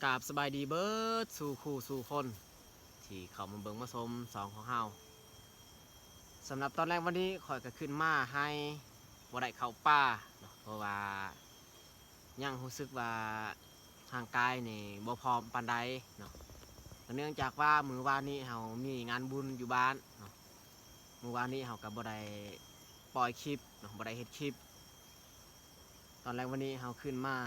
ກາບສະບາຍດີເບິດສູ່ຄູ່ສູ່ຄົນ ທີ່ເຂົ້າມາເບິ່ງມາຊົມຊ່ອງຂອງເຮົາ. ສຳລັບຕອນແລງວັນນີ້ ຂ້ອຍກໍຂຶ້ນມາໄຮ່ ບໍ່ໄດ້ເຂົ້າປ່າເນາະ ເພາະວ່າຍັງຮູ້ສຶກວ່າຮ່າງກາຍນີ້ບໍ່ພ້ອມປານໃດເນາະ. ກໍເນື່ອງຈາກວ່າມື້ວານນີ້ເຮົາມີງານບຸນຢູ່ບ້ານເນາະ, ມື້ວານນີ້ເຮົາກໍບໍ່ໄດ້ປ່ອຍຄລິບເນາະ, ບໍ່ໄດ້ເຮັດຄລິບ. ຕອນແລງວັນນີ້ເຮົາຂຶ້ນມາ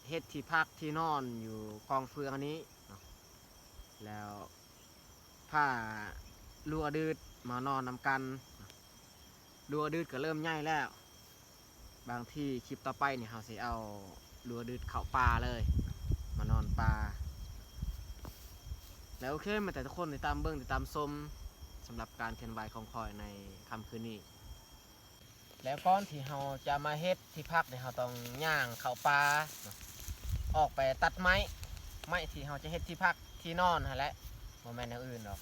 ເຮັດທີ່ພັກທີ່ນອນຢູ່ກອງເຟືອງອັນນີ້ເນາະ ແລ້ວພາລູກອະດືດມານອນນຳກັນ. ລູກອະດືດກໍເລີ່ມໃຫຍ່ແລ້ວ, ບາງທີຄລິບຕໍ່ໄປນີ້ເຮົາຊິເອົາລູກອະດືດເຂົ້າປ່າເລີຍ ມານອນປ່າ. ແລ້ວໂອເຄ ມາແຕ່ທຸກຄົນຕິດຕາມເບິ່ງ ຕິດຕາມຊົມ ສຳລັບການເຄື່ອນໄຫວຂອງຂ້ອຍໃນຄ່ຳຄືນນີ້. ແລ້ວກ່ອນທີ່ເຮົາຈະມາເຮັດທີ່ພັກນີ້ ເຮົາຕ້ອງຍ່າງເຂົ້າປ່າ ອອກໄປຕັດໄມ້ ໄມ້ທີ່ເຮົາຈະເຮັດທີ່ພັກທີ່ນອນຫັ້ນແຫຼະ ບໍ່ແມ່ນແນວອື່ນດອກ.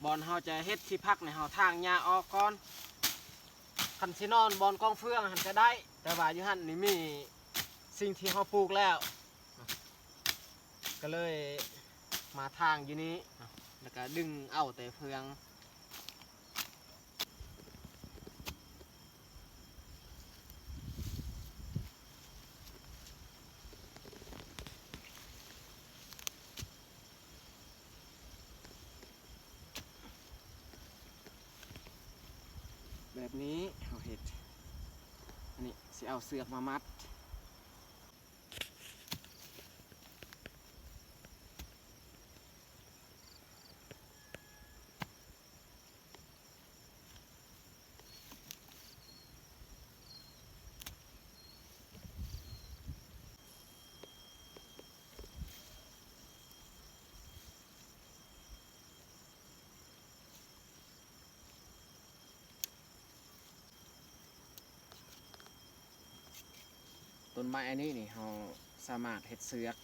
ບ່ອນເຮົາຈະເຮັດທີ່ພັກນີ້ ເຮົາຖາງຫຍ້າອອກກ່ອນ. ຄັນຊິນອນບ່ອນກອງເຟືອງຫັ້ນກໍໄດ້, ແຕ່ວ່າຢູ່ຫັ້ນນີ້ມີສິ່ງທີ່ເຮົາປູກແລ້ວ ກໍເລີຍມາຖາງຢູ່ນີ້ ແລ້ວກໍດຶງເອົາແຕ່ເຟືອງ. ແບບນີ້ເຮົາເຮັດ ອັນນີ້ຊິເອົາເຊືອກມາມັດ. ຕົ້ນໄມ້ອັນນີ້ນີ້ ເຮົາສາມາດເຮັດເຊືອກ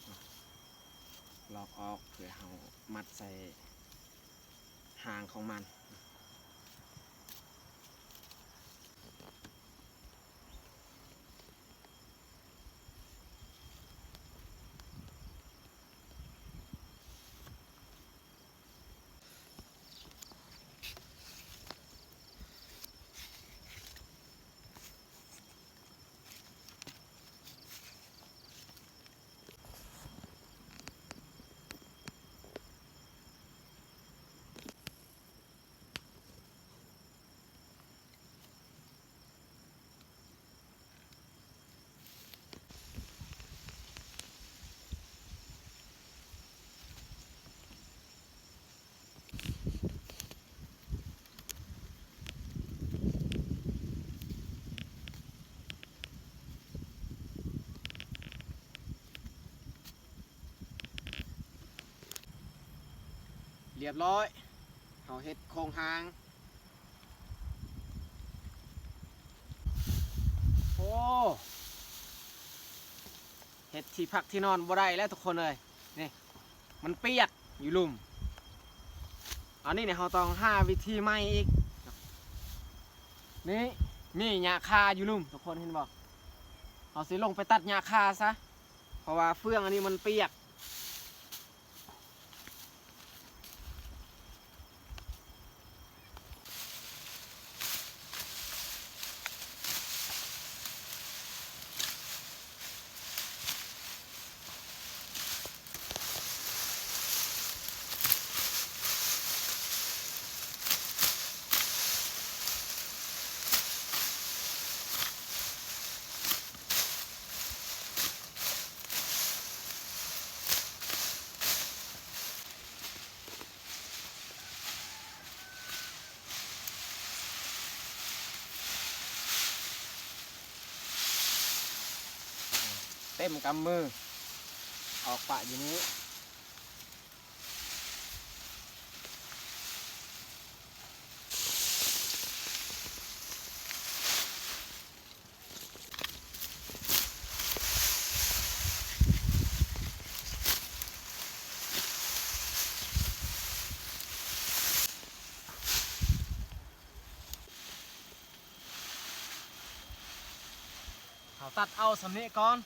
ລອກອອກ ເພື່ອເຮົາມັດໃສ່ຫາງຂອງມັນ. ເ ຮຽບຮ້ອຍ ເຮົາເຮັດໂຄງຮ່າງ. ໂອ້ ເຮັດທີ່ພັກທີ່ນອນບໍ່ໄດ້ແລ້ວທຸກຄົນເອີຍ. ນີ້ ມັນປຽກຢູ່ລຸ່ມ. ອັນນີ້ນີ້ເຮົາຕ້ອງຫາວິທີໃໝ່ອີກ. ນີ້ ມີຫຍ້າຄາຢູ່ລຸ່ມ ທຸກຄົນເຫັນບໍ່? ເຮົາຊິລົງໄປຕັດຫຍ້າຄາຊະ ເພາະວ່າເຟືອງອັນນີ້ມັນປຽກ. ເຕັມກຳມື ອອກປະຢູ່ນີ້. ເຮົາຕັດເອົາສ່ຳນີ້ກ່ອນ.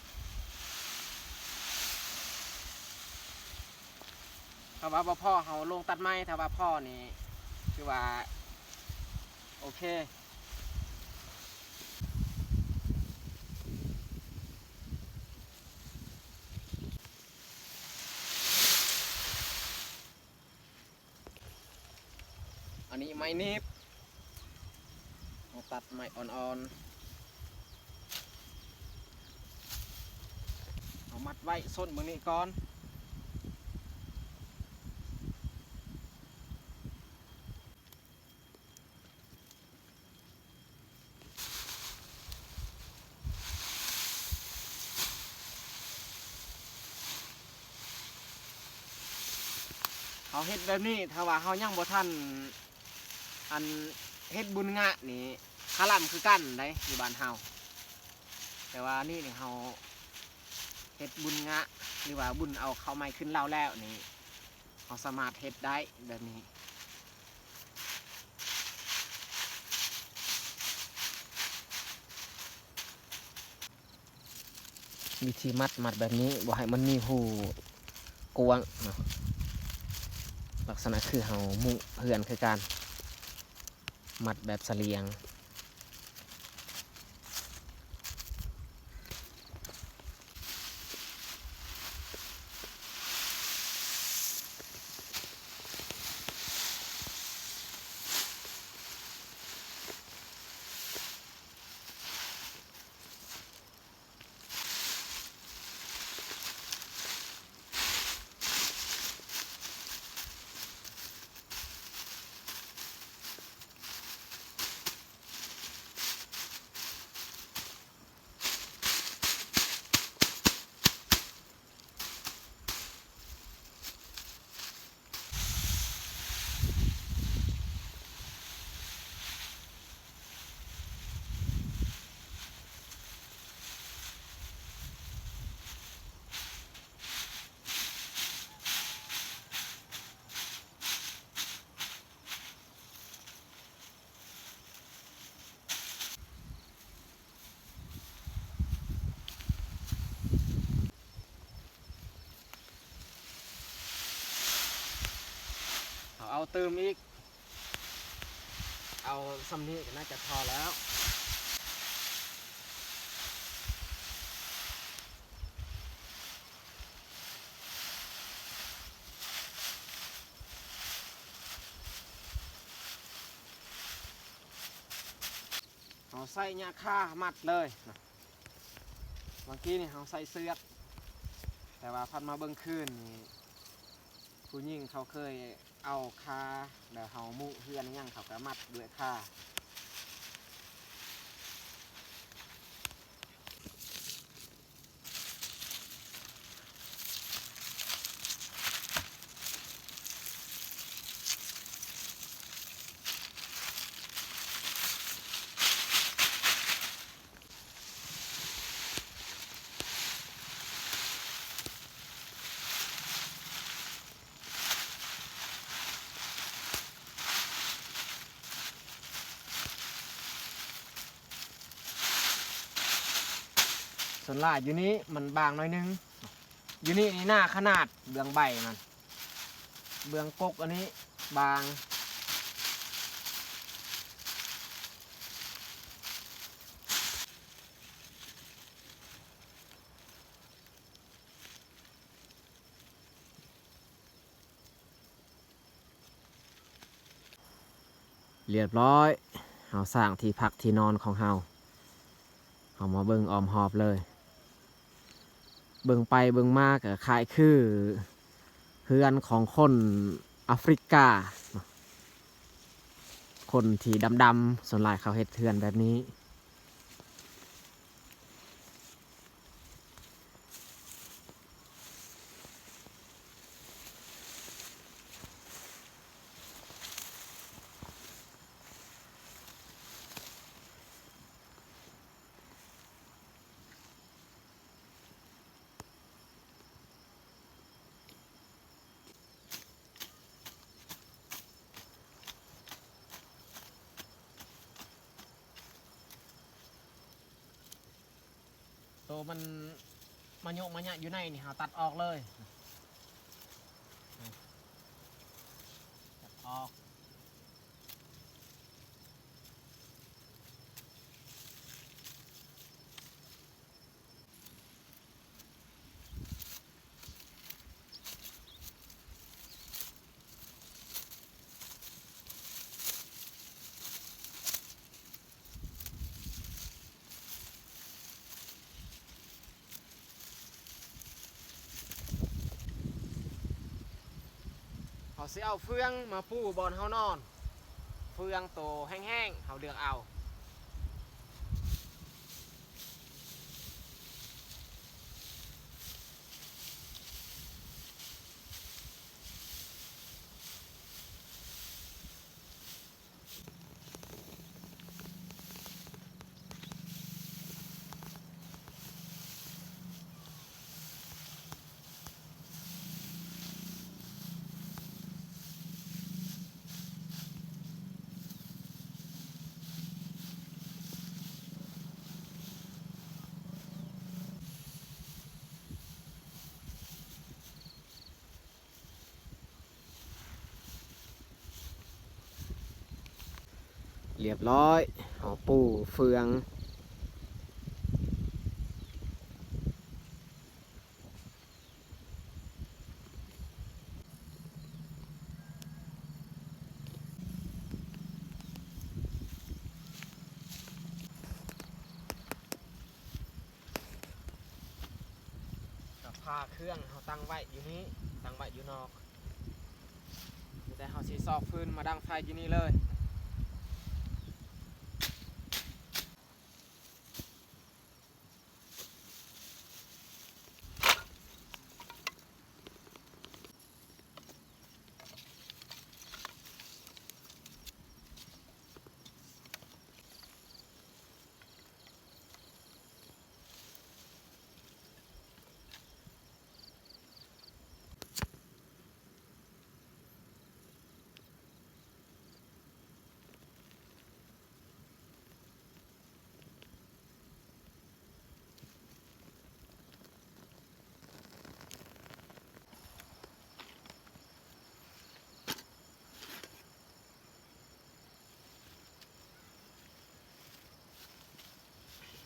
ຖ້າວ່າບໍ່ພໍເຮົາລົງຕັດໃໝ່, ຖ້າວ່າພໍນີ້ຖືວ່າໂອເຄ. ອັນນີ້ໄມ້ໜີບ ເຮົາຕັດໄມ້ອ່ອນໆ ເຮົາມັດໄວ້ສົ້ນເບິ່ງນີ້ກ່ອນ. ເຮົາເຮັດແບບນີ້ ຖ້າວ່າເຮົາຍັງບໍ່ທັນ ອັນ ເຮັດບຸນງະນີ້ ຄາລຳຄືກັນໄດ໋ ຢູ່ບ້ານເຮົາ. ແຕ່ວ່ານີ້ນີ້ເຮົາເຮັດບຸນງະ ຫຼືວ່າບຸນເອົາເຂົ້າໃໝ່ຂຶ້ນເລົາແລ້ວນີ້ ເຮົາສາມາດເຮັດໄດ້ແບບນີ້. ວິທີມັດ ມັດແບບນີ້ ບໍ່ໃຫ້ມັນມີຮູກວ້າງເນາະ, ລັກສະນະຄືເຮົາມຸງເຮືອນຄືກັນ, ມັດແບບສະຫຼຽງ. ເຮົາເອົາຕື່ມອີກ, ເອົາສ່ຳນີ້ກໍໜ້າຈະພໍແລ້ວ. ເຮົາໃສ່ຫຍ້າຄາມັດເລີຍນະ. ເມື່ອກີ້ນີ້ເຮົາໃສ່ເຊືອກ, ແຕ່ວ່າພັດມາເບິ່ງຄືນນີ້ ຜູ້ຍິງເຂົາເຄີຍເອົາຄາ ແລ້ວເຮົາມຸງເຮືອນຫຍັງ ເຂົາກໍມັດດ້ວຍຄາ. ເ ສ່ວນຫຼາຍຢູ່ນີ້ມັນບາງໜ້ອຍໜຶ່ງ. ຢູ່ນີ້ນີ້ໜາຂະໜາດ ເບື້ອງໃບມັນ, ເບື້ອງກົກອັນນີ້ບາງ. ລຽບຮ້ອຍ, ເຮົາສ້າງທີ່ພັກທີ່ນອນຂອງເຮົາ. ເຮົາມາເບິ່ງອ້ອມຮອບເລີຍ. ເບິ່ງໄປເບິ່ງມາກໍຄ້າຍຄືເຮືອນຂອງຄົນອາຟຣິກາ, ຄົນທີ່ດຳໆ ສ່ວນຫຼາຍເຂົາເຮັດເຮືອນແບບນີ້. ໂຕມັນມາໂຍະມາຍະຢູ່ໃນນີ້ ເຮົາຕັດອອກເລີຍ, ຕັດອອກ. ເຮົາຊິເອົາເຟືອງມາປູບ່ອນເຮົານອນ, ເຟືອງໂຕແຫ້ງໆ ເຮົາເລືອກເອົາ. ລຽບຮ້ອຍ, ເຮົາປູເຟືອງ. ກະພາເຄື່ອງເຮົາຕັ້ງໄວ້ຢູ່ນີ້, ຕັ້ງໄວ້ຢູ່ນອກ. ມີແຕ່ເຮົາຊິຊອກຟືນມາດັງໄຟຢູ່ນີ້ເລີຍ.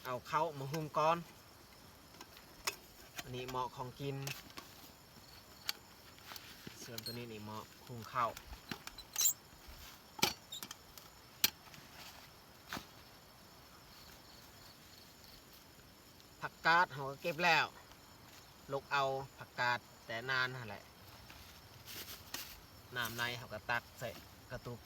ເອົາເຂົ້າມາຫຸ່ງກ່ອນ. ອັນນີ້ໝໍ້ຂອງກິນ, ສ່ວນໂຕນີ້ນີ້ໝໍ້ຫຸ່ງເຂົ້າ. ຜັກກາດເຮົາກໍເກັບແລ້ວ, ຫຼົກເອົາຜັກກາດແຕ່ນານຫັ້ນແຫຼະ. ນ້ຳໃນເຮົາກໍຕັກໃສ່ກະຕຸກ. ເ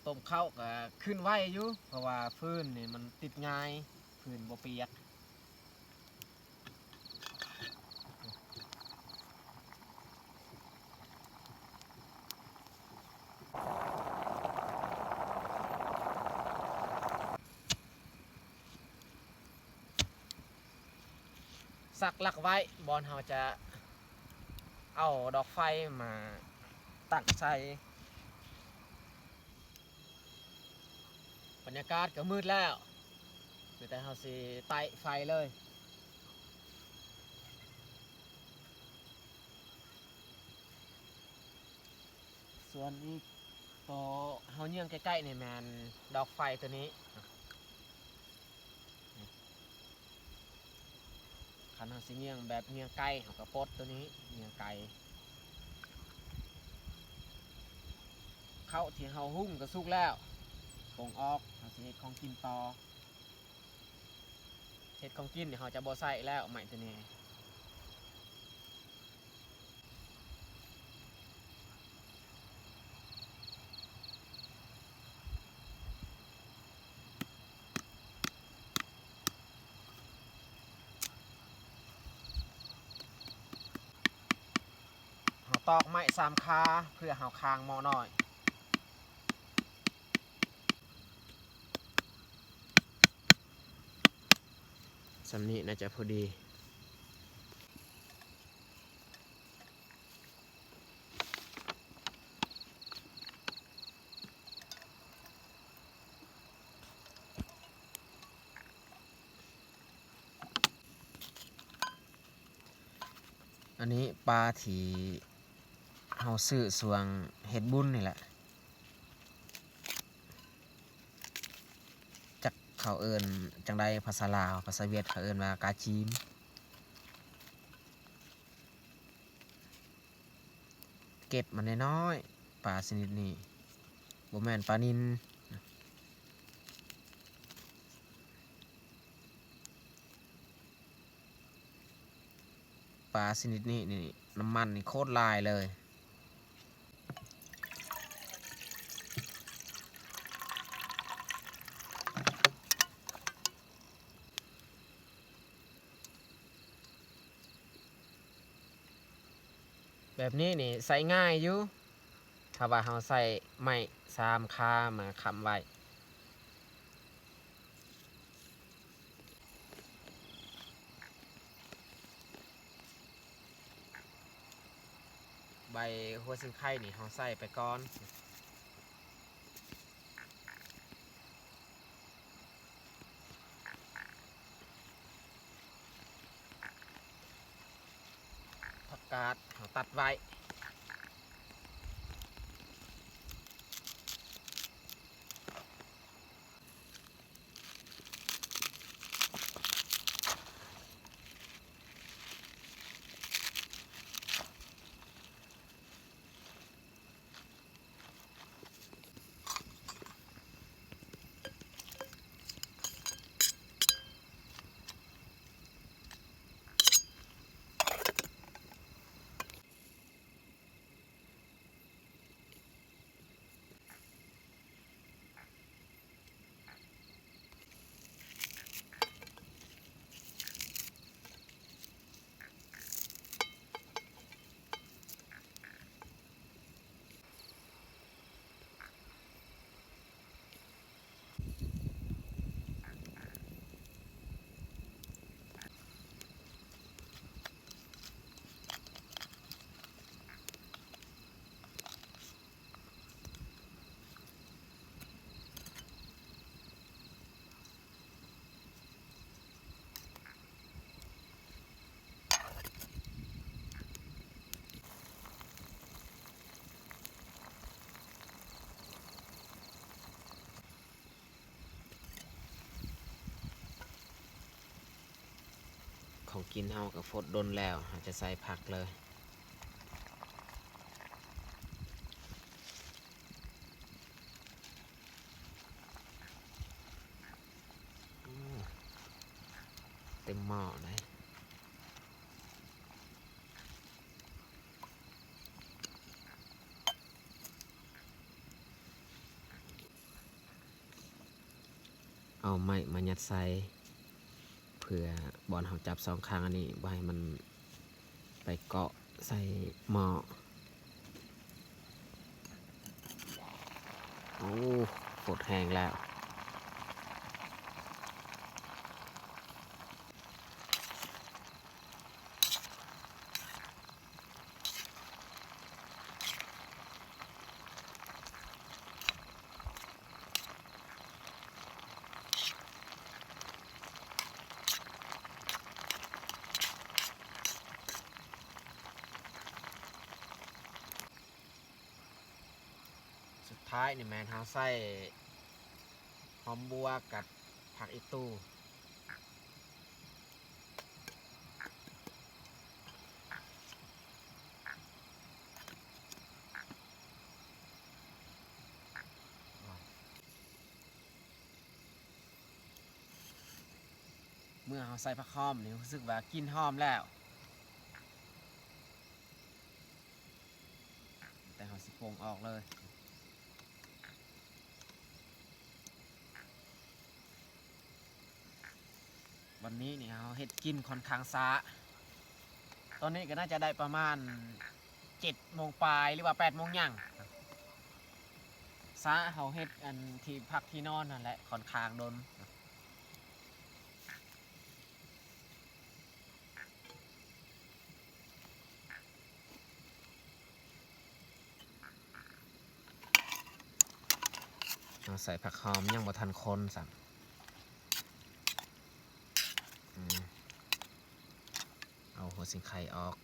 ຕົ້ມເຂົ້າກໍຂຶ້ນໄວຢູ່ ເພາະວ່າຟືນນີ້ມັນຕິດງ່າຍ ຟືນບໍ່ປຽກ. ສັກຫຼັກໄວ້ ບ່ອນເຮົາຈະເອົາດອກໄຟມາຕັ້ງໃສ່. ບັນຍາກາດກໍມືດແລ້ວ ມີແຕ່ເຮົາຊິໄຕ້ໄຟເລີຍ. ສ່ວນອີກໂຕເຮົາເຍືອງໃກ້ໆນີ້ແມ່ນດອກໄຟໂຕນີ້. ຄັນເຮົາຊິເຍືອງແບບເຍືອງໄກ່ ເຮົາກໍປົດໂຕນີ້ ເຍືອງໄກ່. ເຂົ້າທີ່ເຮົາຫຸ້ງກໍສຸກແລ້ວ ປົງອອກ ເຮົາຊິເຮັດຂອງກິນຕໍ່. ເຮັດຂອງກິນນີ້ເຮົາຈະບໍ່ໃສ່ແລ້ວ ໄມ້ໂຕນີ້. ເຮົາຕອກໄມ້ສາມຄາ ເພື່ອເຮົາຄ້າງໝໍ້ນ້ອຍ. ສ່ຳນີ້ໜ້າຈະພໍດີ. ອັນນີ້ປາທີ່ເຮົາຊື້ຊ່ວງເຮັດບຸນນີ້ແຫຼະ. ຈັກເຂົາເອີ້ນຈັ່ງໃດພາສາລາວ, ພາສາຫວຽດເຂົາເອີ້ນວ່າກາຈີມ. ເກັບມັນນ້ອຍໆ ປາຊະນິດນີ້ ບໍ່ແມ່ນປານິນ. ປາຊະນິດນີ້ນີ້ ນ້ຳມັນນີ້ໂຄດຫຼາຍເລີຍ. ແບບນີ້ນີ້ໃຊ້ງ່າຍຢູ່ ຖ້າວ່າເຮົາໃຊ້ໄມ້ສາມຄາມາຄ້ຳໄວ້. ໃບຫົວຊິງໄຄນີ້ເຮົາໃສ່ໄປກ່ອນ. ຜັກກາດເຮົາຕັດໄວ້. ຂອງກິນເຮົາກໍຟົດດົນແລ້ວ ເຮົາຈະໃສ່ຜັກເລີຍ. ເຕັມໝໍ້ເລີຍ. ເອົາໄມ້ມາຍັດໃສ່ ເພື່ອບ່ອນເຮົາຈັບສອງຂ້າງອັນນີ້ ບໍ່ໃຫ້ມັນໄປເກາະໃສ່ໝໍ້. ໂອ້ ຟົດແຮງແລ້ວ. ສຸດທ້າຍນີ້ແມ່ນເຮົາໃສ່ຫອມບົວກັບຜັກອີ່ຕູ່. ເມື່ອເຮົາໃສ່ຜັກຫອມນີ້ ຮູ້ສຶກວ່າກິ່ນຫອມແລ້ວ ແຕ່ເຮົາຊິປົງອອກເລີຍ. ວັນນີ້ນີ້ເຮົາເຮັດກິນຂ້ອນຂ້າງຊ້າ. ຕອນນີ້ກໍໜ້າຈະໄດ້ປະມານເຈັດໂມງປາຍ ຫຼືວ່າແປດໂມງຫຍັງ. ຊ້າ ເຮົາເຮັດອັນທີ່ພັກທີ່ນອນຫັ້ນແຫຼະ ຂ້ອນຂ້າງດົນ. ເຮົາໃສ່ຜັກຫອມ ຍັງບໍ່ທັນຄົນຊ້ຳ. ອືມ ເອົາຫົວສີໄຄອອກ.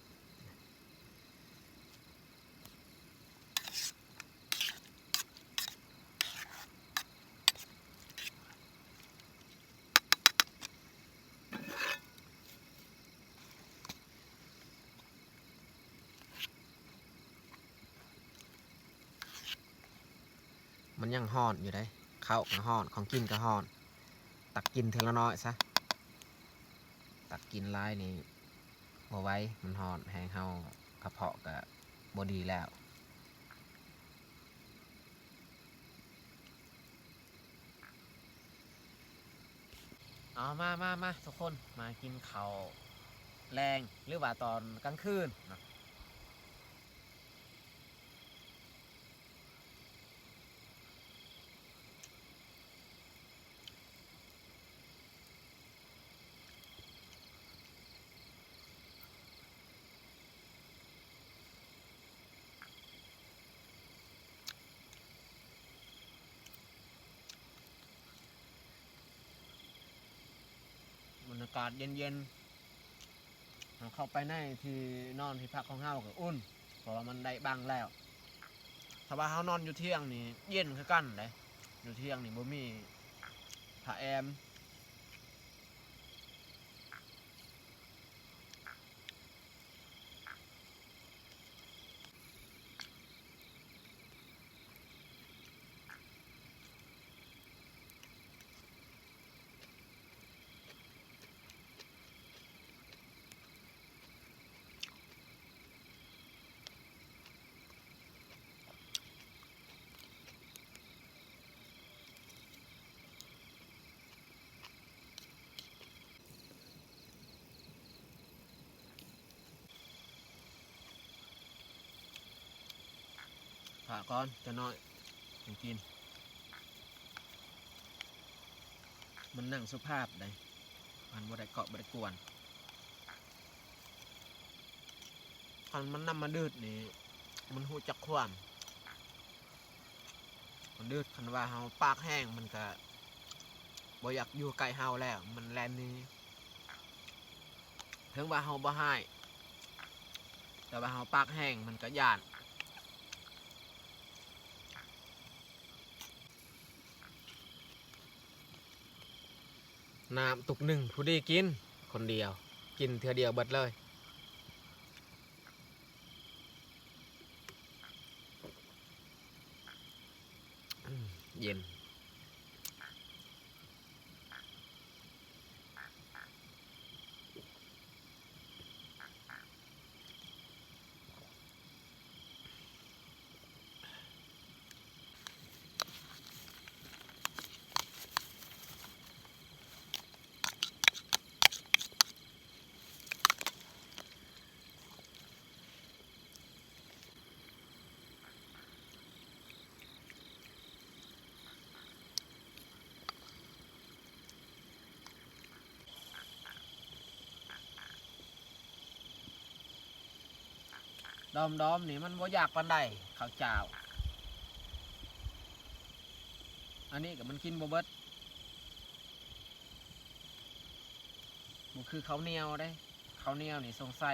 ມັນຍັງຮ້ອນຢູ່ເດ້ ເຂົ້າກໍຮ້ອນ ຂອງກິນກໍຮ້ອນ. ຕັກກິນເທື່ອລະໜ້ອຍຊະ ຕັກກິນຫຼາຍນີ້ບໍ່ໄຫວ ມັນຮ້ອນແຮງ ເຮົາກະເພາະກະບໍ່ດີແລ້ວ. ເອົາ ມາ ມາ ມາ ທຸກຄົນ ມາກິນເຂົ້າແລງ ຫຼືວ່າຕອນກາງຄືນເນາະ. ບັນຍາກາດເຢັນໆ ເຮົາເຂົ້າໄປໃນທີ່ນອນທີ່ພັກຂອງເຮົາກໍອຸ່ນ ເພາະວ່າມັນໄດ້ບັງແລ້ວ. ຖ້າວ່າເຮົານອນຢູ່ທ່ຽງນີ້ເຢັນຄືກັນເດ້ ຢູ່ທ່ຽງນີ້ບໍ່ມີຜ້າແອມ. ຖ້າກ່ອນຈັກໜ້ອຍ ຈັ່ງກິນ. ມັນນັ່ງສຸພາບໃດ໋ ມັນບໍ່ໄດ້ເກາະ ບໍ່ໄດ້ກວນ. ຄັນມັນນຳມາດື່ດນີ້ ມັນຮູ້ຈັກຄວາມ ມັນດືດ. ຄັນວ່າເຮົາປາກແຫ້ງ ມັນກະບໍ່ຢາກຢູ່ໃກ້ເຮົາແລ້ວ ມັນແລ່ນໜີ. ເຖິງວ່າເຮົາບໍ່ຮ້າຍ ແຕ່ວ່າເຮົາປາກແຫ້ງ ມັນກະຢ້ານ. ນ້ຳຕຸກໜຶ່ງ ຜູ້ດີກິນຄົນດຽວ ກິນເທື່ອດຽວເບິດເລີຍ. ເຢັນ. ດອມໆນີ້ມັນບໍ່ຢາກປານໃດ ເຂົ້າຈ້າວ ອັນນີ້ກໍມັນກິນບໍ່ເບິດ ບໍ່ຄືເຂົ້າໜຽວເດ້. ເຂົ້າໜຽວນີ້ສົງໄສ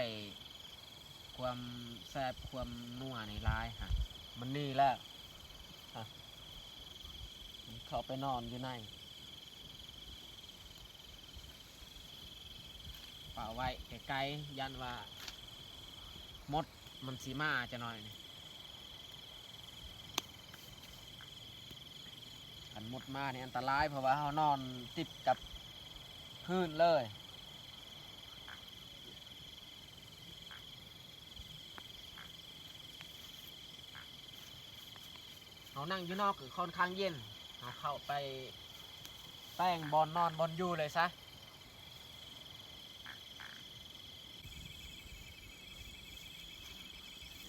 ຄວາມແຊບຄວາມນົວນີ້ຫຼາຍ ຫະ ມັນນີ້ແຫຼະ ຫະ ມັນເຂົ້າໄປນອນຢູ່ໃນ ປະໄວ້ໄກໆ ຢ້ານວ່າມົດມັນຊິມາຈັກໜ້ອຍນີ້ ຄັນມົດມານີ້ອັນຕະລາຍ ເພາະວ່າເຮົານອນຕິດກັບພື້ນເລີຍ. ເຮົານັ່ງຢູ່ນອກກໍຄ່ອນຂ້າງເຢັນ ເຮົາເຂົ້າໄປແຕ່ງບ່ອນນອນບ່ອນຢູ່ເລີຍຊະ.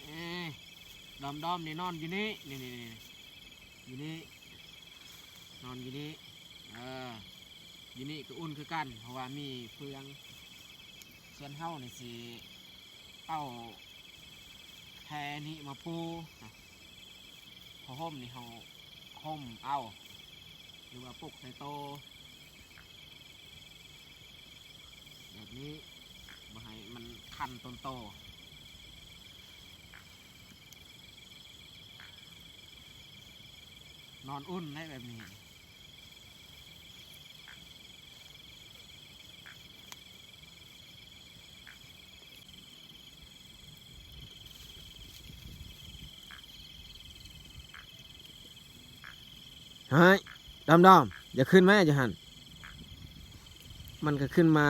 ເອີ ດອມໆນີ້ນອນຢູ່ນີ້ ນີ້ໆໆ ຢູ່ນີ້ ນອນຢູ່ນີ້ ເອີ ຢູ່ນີ້ກໍອຸ່ນຄືກັນ ເພາະວ່າມີເຟືອງ. ສ່ວນເຮົານີ້ຊິເອົາແພນີ້ມາປູ ຜ້າຫົ່ມນີ້ເຮົາຫົ່ມເອົາ ຫຼືວ່າປົກໃສ່ໂຕ ແບບນີ້ ບໍ່ໃຫ້ມັນຄັນຕົນໂຕ ນອນອຸ່ນໄດ້ແບບນີ້. ເຮີ້ຍ ດອມໆ ຢ່າຂຶ້ນມາຢູ່ຫັ້ນ ມັນກໍຂຶ້ນມາ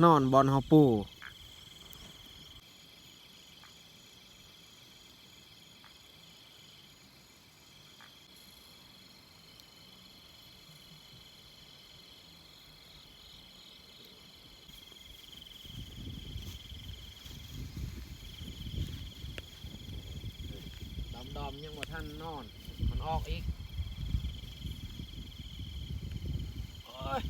ນອນບ່ອນເຮົາປູ. ດອມໆ ຍັງບໍ່ທັນນອນ ມັນອອກອີກ. ໂອ້ຍ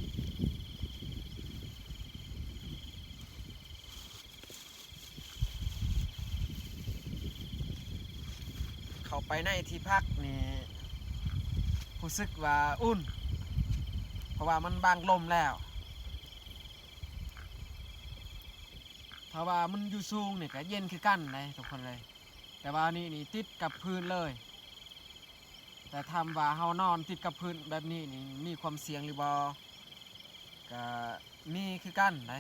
ເຂົ້າໄປໃນທີ່ພັກນີ້ ຮູ້ສຶກວ່າອຸ່ນ ເພາະວ່າມັນບັງລົມແລ້ວ. ຖ້າວ່າມັນຢູ່ສູງນີ້ກໍເຢັນຄືກັນເດ້ທຸກຄົນເອີຍ ແຕ່ວ່ານີ້ນີ້ຕິດກັບພື້ນເລີຍ. ແຕ່ຖາມວ່າເຮົານອນຕິດກັບພື້ນແບບນີ້ນີ້ ມີຄວາມສ່ຽງຫຼືບໍ່? ກະມີຄືກັນໃດ໋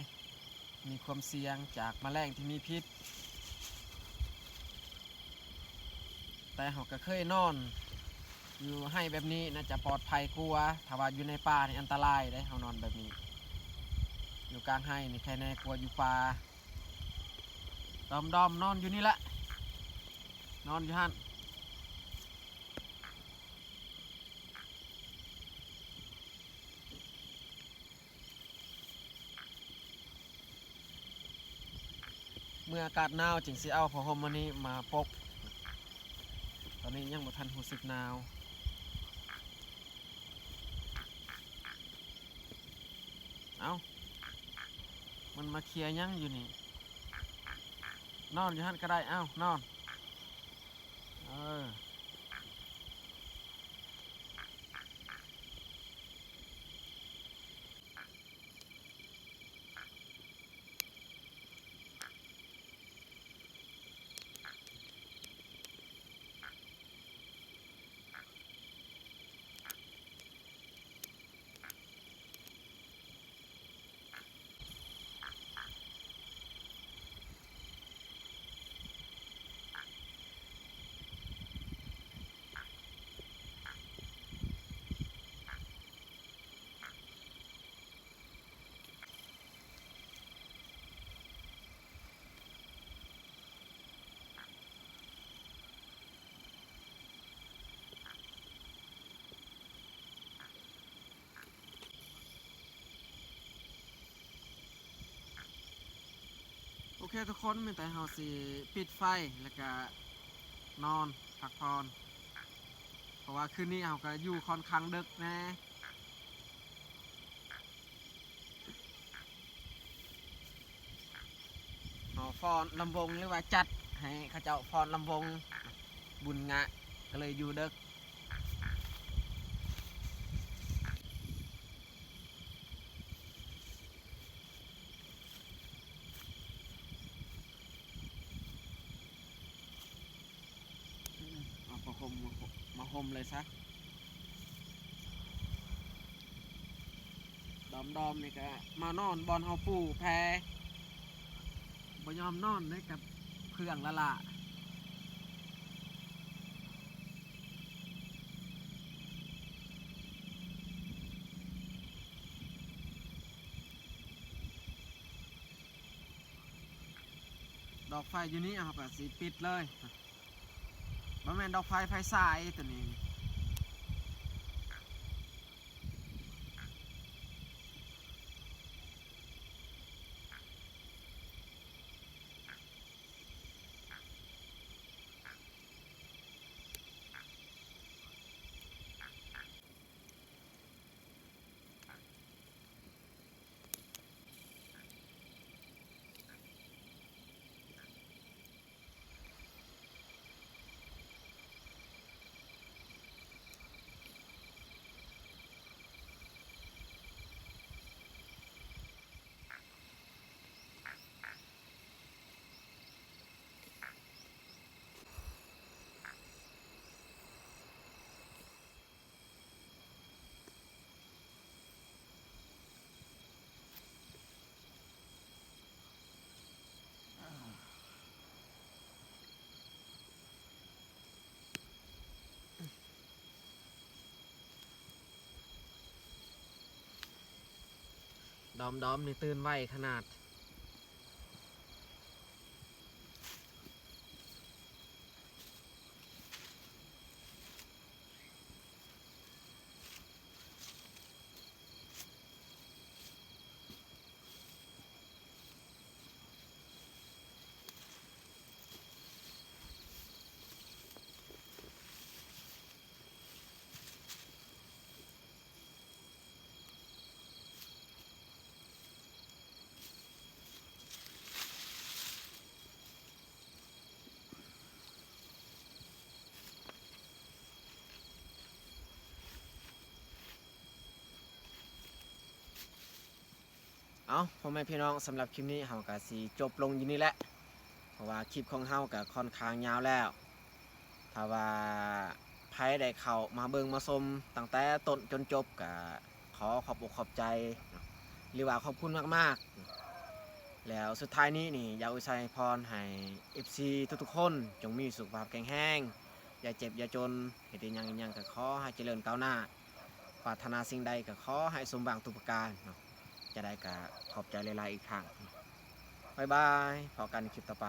ມີຄວາມສ່ຽງຈາກມະແລງທີ່ມີພິດ. ແຕ່ເຮົາກະເຄີຍນອນຢູ່ໄຮ່ແບບນີ້ ໜ້າຈະປອດໄພກວ່າ. ຖ້າວ່າຢູ່ໃນປ່ານີ້ອັນຕະລາຍເດ້ ເຮົານອນແບບນີ້ ຢູ່ກາງໄຮ່ນີ້ໄຄແນ່ກວ່າຢູ່ປ່າ. ດອມໆ ນອນຢູ່ນີ້ແຫຼະ ນອນຢູ່ຫັ້ນ. ເມື່ອອາກາດໜາວຈຶ່ງຊິເອົາຜ້າຫົ່ມອັນນີ້ມາປົກ. ຕອນນີ້ຍັງບໍ່ທັນຮູ້ສຶກໜາວ. ເອົ້າ ມັນມາເຄຍຫຍັງຢູ່ນີ້? ນອນຢູ່ຫັ້ນກໍໄດ້. ເອົ້າ ນອນ. ເອີ. ໂອເຄທຸກຄົນ ມີແຕ່ເຮົາຊິປິດໄຟ ແລ້ວກະນອນພັກຜ່ອນ ເພາະວ່າຄືນນີ້ເຮົາກະຢູ່ຄ່ອນຂ້າງເດິກແນ່. ເຮົາຟ້ອນລຳວົງ ຫຼືວ່າຈັດ ໃຫ້ເຂົາເຈົ້າຟ້ອນລຳວົງບຸນງະ ກໍເລີຍຢູ່ເດິກ. ເອົາຜ້າຫົ່ມມາຫົ່ມ ມາຫົ່ມເລີຍຊະ. ດອມໆ ນີ້ກະມານອນບ່ອນເຮົາປູແພ ບໍ່ຍອມນອນເດ້ ກັບເພື່ອນລະລະ. ດອກໄຟຢູ່ນີ້ ເຮົາກະຊິປິດເລີຍ. ບໍ່ແມ່ນດອກໄຟ ໄຟສາຍໂຕນີ້. ດອມໆ ນີ້ຕື່ນໄວຂະໜາດ. ເອົາ ພໍ່ແມ່ພີ່ນ້ອງ ສຳລັບຄລິບນີ້ເຮົາກະຊິຈົບລົງຢູ່ນີ້ແຫຼະ ເພາະວ່າຄລິບຂອງເຮົາກະຄ່ອນຂ້າງຍາວແລ້ວ. ຖ້າວ່າໃຜໄດ້ເຂົ້າມາເບິ່ງມາຊົມຕັ້ງແຕ່ຕົ້ນຈົນຈົບ ກະຂໍຂອບອົກຂອບໃຈເນາະ ຫຼືວ່າຂອບຄຸນມາກໆ. ແລ້ວສຸດທ້າຍນີ້ນີ້ ຢາກອວຍໄຊພອນໃຫ້ເອັບຊີທຸກໆຄົນ ຈົ່ງມີສຸຂະພາບແຂງແຮງ, ຢ່າເຈັບຢ່າຈົນ, ເຮັດອີ່ຫຍັງອີ່ຫຍັງກະຂໍໃຫ້ຈະເລີນກ້າວໜ້າ, ປາດຖະໜາສິ່ງໃດກະຂໍໃຫ້ສົມຫວັງທຸກປະການເນາະ. ຈັ່ງໃດກະຂອບໃຈຫຼາຍໆອີກຄັ້ງ. ບາຍບາຍ, ພໍ້ກັນຄລິບຕໍ່ໄປ.